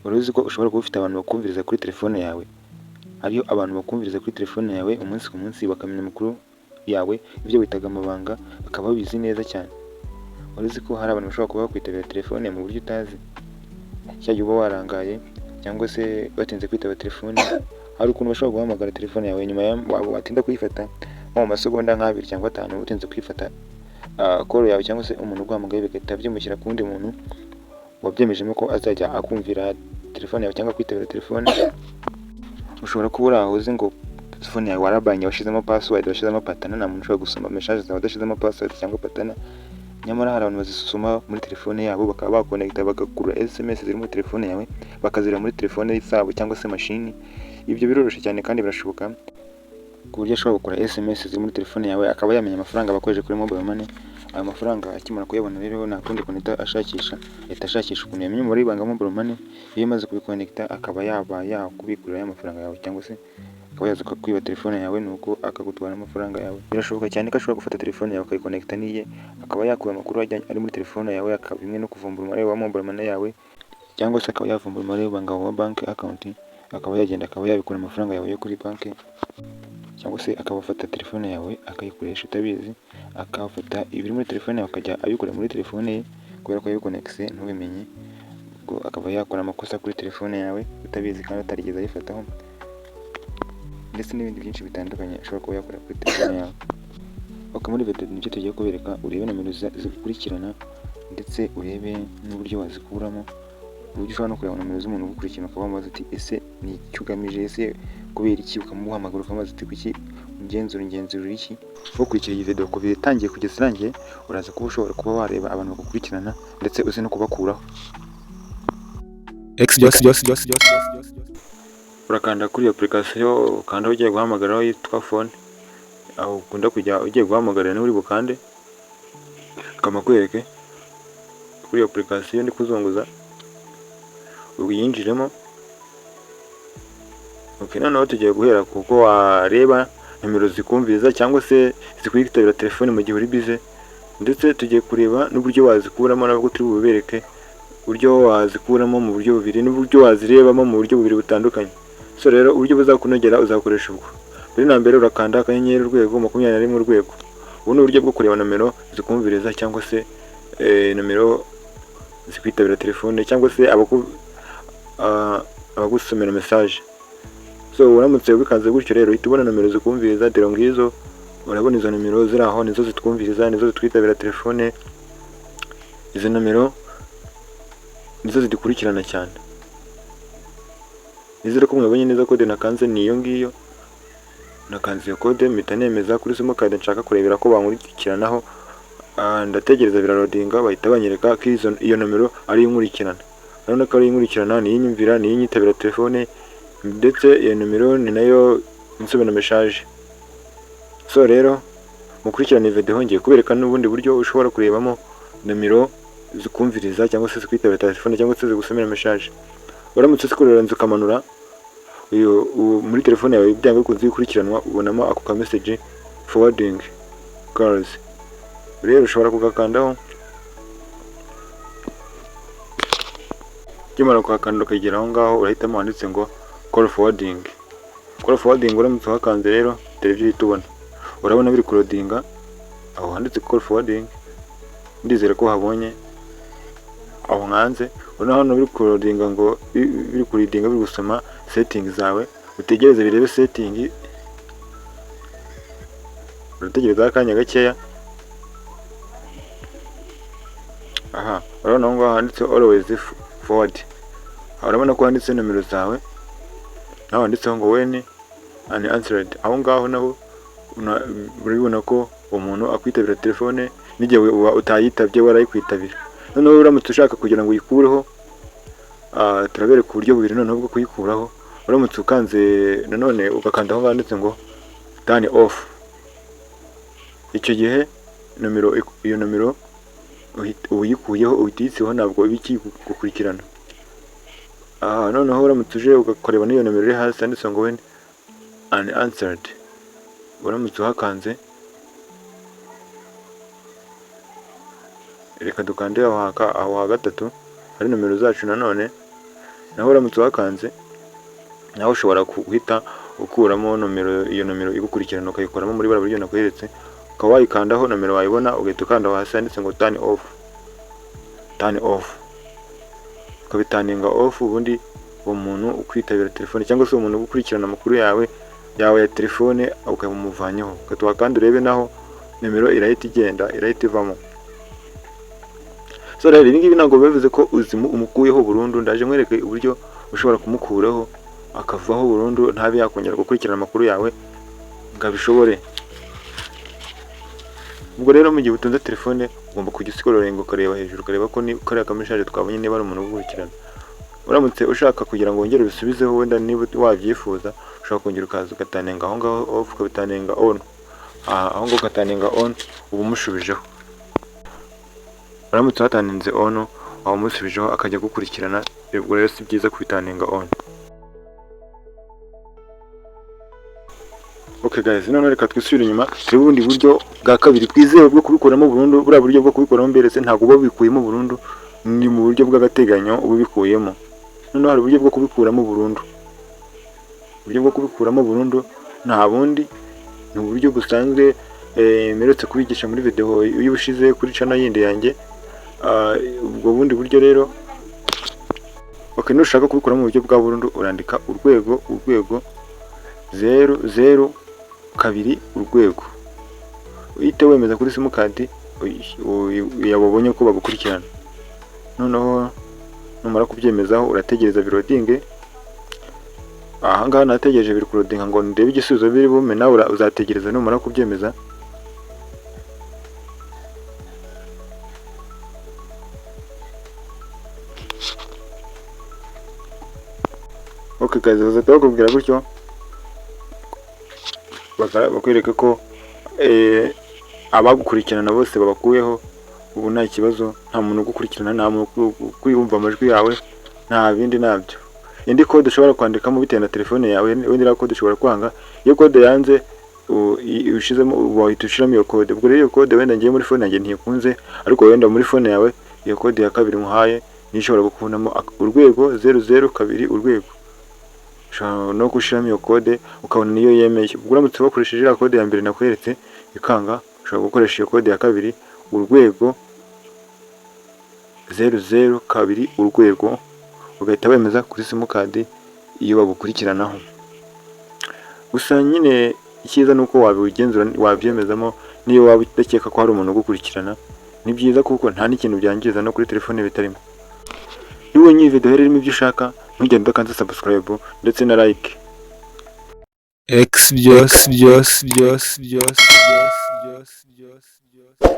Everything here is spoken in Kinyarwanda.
Wari uzi ko ushobora kuba ufite abantu bakumviriza kuri telefone yawe? Hariyo abantu bakumviriza kuri telefone yawe umunsi ku munsi, bakamenya amakuru yawe, ibyo witaga amabanga bakaba babizi neza cyane. Wari uzi ko hari abantu bashobora kuba bakwitabira telefone mu buryo utazi? Cya gihe uba warangaye cyangwa se batinze kwitaba telefone, hari ukuntu bashobora guhamagara telefone yawe nyuma watinda kuyifata nko mu masegonda nk'abiri cyangwa atanu utinze kuyifata, call yawe cyangwa se umuntu uguhamagaye bigahita byimushyira ku wundi muntu wabyemejemo ko azajya akumvira telefone yawe cyangwa kwitabira telefone. Ushobora kuba uri aho uzi ngo telefone yawe warabanye, washyizemo password, washyizemo pattern, nta muntu ushobora gusoma message zawe udashyizemo password cyangwa pattern. Nyamara hari abantu bazisoma muri telefone yabo, bakaba bakonekita, bagakurura SMS ziri muri telefone yawe, bakazireba muri telefone zabo cyangwa se mashini. Ibyo biroroshye cyane kandi birashoboka, ku buryo ashobora gukora SMS ziri muri telefone yawe, akaba yamenya amafaranga bakoresheje kuri mobile money. Ayo mafaranga akimara kuyabona rero, nta kundi kuntu ahita ashakisha, ahita ashakisha ukuntu yamenya umubare w'ibanga wa mobile money. Iyo amaze kubikonekita, akaba yaba yakubikurira ya mafaranga yawe, cyangwa se akaba yaza kwiba telefone yawe, nuko akagutwara amafaranga yawe. Birashoboka cyane ko ashobora gufata telefone yawe akayikonekita n'iye, akaba yakuba amakuru ari muri telefone yawe, akaba bimwe no kuvumbura umubare wa mobile money yawe, cyangwa se akaba yavumbura umubare w'ibanga wa banki account, akaba yagenda akaba yabikura amafaranga yawe yo kuri banki, cyangwa se akaba afata telefone yawe akayikoresha utabizi, akafata ibiri muri telefone yawe akajya abikora muri telefone ye, kubera ko yabikonekise ntubimenye. Ubwo akaba yakora amakosa kuri telefone yawe utabizi kandi atarigeze ayifataho, ndetse n'ibindi byinshi bitandukanye ashobora kuba yakora kuri telefone yawe. Ok, muri video nibyo tugiye kubereka, urebe nomero zigukurikirana, ndetse urebe n'uburyo wazikuramo, uburyo ushobora no kureba nomero z'umuntu ugukurikirana, ukaba wamubaza uti: "Ese ni iki ugamije? Ese kubera iki?" Ukamuhamagara ukamubaza uti: "Kuki ungenzura? Ungenzura iki?" Ukurikira iyi video kuva itangiye kugeza irangiye, uraza kuba ushobora kuba wareba abantu bagukurikirana, ndetse uzi no kubakuraho. X X X X X. Urakanda kuri iyo application, ukanda aho ugiye guhamagara yitwa phone, aho ukunda kujya ugiye guhamagara niho uri bukande. Kamakwereke kuri iyo application ndi kuzunguza, uyinjiremo. Okay, noneho tugiye guhera kuko wareba nomero zikumviriza cyangwa se zikwitabira telefone mu gihe uri busy, ndetse tugiye kureba n'uburyo wazikuramo. Nabwo turi bubereke uburyo wazikuramo mu buryo bubiri n'uburyo wazirebamo mu buryo bubiri butandukanye. So rero, uburyo buzakunogera uzakoresha ubwo. Mbere na mbere urakanda *#21#. Ubu ni uburyo bwo kureba nomero zikumviriza cyangwa se nomero zikwitabira telefone, cyangwa se abagusomera message. So uramutse ubikanze gutyo rero, uhita ubona nomero zikumviriza. Dore ngizo, urabona izo nomero ziri aho, nizo zitwumviriza, nizo zitwitabira telefone. Izi nomero nizo zidukurikirana cyane. Nizere ko mwabonye neza code nakanze, ni iyo ngiyo. Nakanze iyo code, mpita nemeza kuri simukadi nshaka kurebera ko bankurikiranaho. Ndategereza biraloadinga, bahita banyereka ko iyo nomero ari inkurikirana. Urabona ko ari inkurikirana, niyo inyumvira, niyo inyitabira telefone, ndetse iyo nomero ni nayo insubira message. So rero mukurikirane video, ngiye kubereka n'ubundi buryo ushobora kurebamo nomero zikumviriza cyangwa se zikwitabira telefone cyangwa se zigusomera message. Uramutse uzikorera ukamanura uyu muri telefone yawe, byanga bikunze gukurikiranwa, ubonamo ako ka message forwarding calls. Rero ushobora kugakandaho. Ukimara kuhakanda ukagera aho ngaho, urahitamo handitse ngo call forwarding. Call forwarding, uramutse uhakanze rero, dore ibyo uhita ubona. Urabona biri kuloadinga aho handitse call forwarding. Ndizere ko habonye aho nkanze. Urabona hano biri kuloadinga, ngo biri kureadinga, biri gusoma setting zawe. Utegereze birebe setting, urategereza akanya gakeya. Aha urabona aho ngaho handitse always forward, urabona ko handitse nomero zawe, naho handitseho ngo when unanswered. Aho ngaho naho urabibona ko umuntu akwitabira telefone n'igihe uba utayitabye, warayikwitabira. Noneho uramutse ushaka kugira ngo uyikureho, turabereka uburyo bubiri noneho bwo kuyikuraho. Uramutse ukanze nanone, ugakanda aho handitse ngo turn off, icyo gihe nomero, iyo nomero uba uyikuyeho, uhita uyisibaho, ntabwo iba ikigukurikirana. Aha noneho uramutse uje ugakoreba n'iyo nomero iri hasi handitse ngo when unanswered, uramutse uhakanze, reka dukande aho ha gatatu hari nomero zacu nanone. Naho uramutse uhakanze, nawe ushobora guhita ukuramo nomero, iyo nomero igukurikirana ukayikuramo muri buriya buryo nakweretse, ukaba wayikandaho nomero wayibona, ugahita ukanda aho hasi handitse ngo turn off, turn off, ukabiturninga off. Ubundi uwo muntu ukwitabira telefone cyangwa se uwo muntu ugukurikirana amakuru yawe ya telefone ukamuvanyeho, ugahita kandi urebe naho nimero irahita igenda, irahita ivamo. So rero ibi ngibi ntabwo biba bivuze ko umukuyeho burundu. Ndaje nkwereke uburyo ushobora kumukuraho akavaho burundu, ntabe yakongera gukurikirana amakuru yawe ngo abishobore. Ubwo rero mu gihe utunze telefone ugomba kujya uscrollinga, ukareba hejuru, ukareba ko ni kariya kamessage twabonye niba ari umuntu ugukurikirana. Uramutse ushaka kugira ngo wongere ubisubizeho, wenda niba wabyifuza, ushobora kongera ukaza ugaturninga aho ngaho off, ukabiturninga on. Aha aho ngaho ugaturninga on, uba umushubijeho. Uramutse waturninze on, waba umusubijeho akajya agukurikirana. Ubwo rero si byiza kubiturninga on. Okay guys, noneho reka twisubire inyuma turebe ubundi buryo bwa kabiri twizewe bwo kubikuramo burundu. Buriya buryo bwo kubikuramo mberetse ntabwo uba ubikuyemo burundu, ni mu buryo bw'agateganyo uba ubikuyemo. Noneho hari uburyo bwo kubikuramo burundu. Uburyo bwo kubikuramo burundu nta bundi, ni uburyo busanzwe mperutse kubigisha muri video y'ubushize kuri channel yindi yanjye. Ubwo bundi buryo rero, okay, nushaka kubikuramo mu buryo bwa burundu urandika urwego urwego 0 0 2 urwego, uhite wemeza kuri simukadi yabonye ko bagukurikirana. Noneho numara kubyemezaho urategereza biloadinge. Ahangaha nategereje biri kuloadinga ngo ndebe igisubizo biri bume. Nawe uzategereza numara kubyemeza. Okay guys, bazahita bakubwira gutyo, bakwereka ko abagukurikirana bose babakuyeho. Ubu nta kibazo, nta muntu ugukurikirana, nta muntu kwiyumva amajwi yawe, nta bindi nabyo. Indi code ushobora kwandikamo bitewe na telefone yawe, wenda iriya code ushobora kwanga. Iyo code yanze ushizemo, wahita ushiramo iyo code. Ubwo rero iyo code wenda ngiye muri phone yanjye ntikunze, ariko wenda muri phone yawe iyo code ya kabiri muhaye niyo ishobora gukundamo, urwego 0 0 2 urwego. Ushobora no gushiramo iyo code ukabona niyo yemeye. Ubwo uramutse wakoresheje iriya code ya mbere nakweretse ikanga, ushobora gukoresha iyo code ya kabiri, urwego 0 0 2 urwego, ugahita wemeza kuri simukadi iyo bagukurikiranaho. Gusa nyine icyiza ni uko wabigenzura, wabyemezamo niyo waba udakeka ko hari umuntu ugukurikirana. Ni byiza kuko nta n'ikintu byangiza no kuri telefone bitarimo. Niba ubonye iyi video rero irimo ibyo ushaka, ntugende udakanze subscribe ndetse na like. X byose byose byose byose byose byose byose.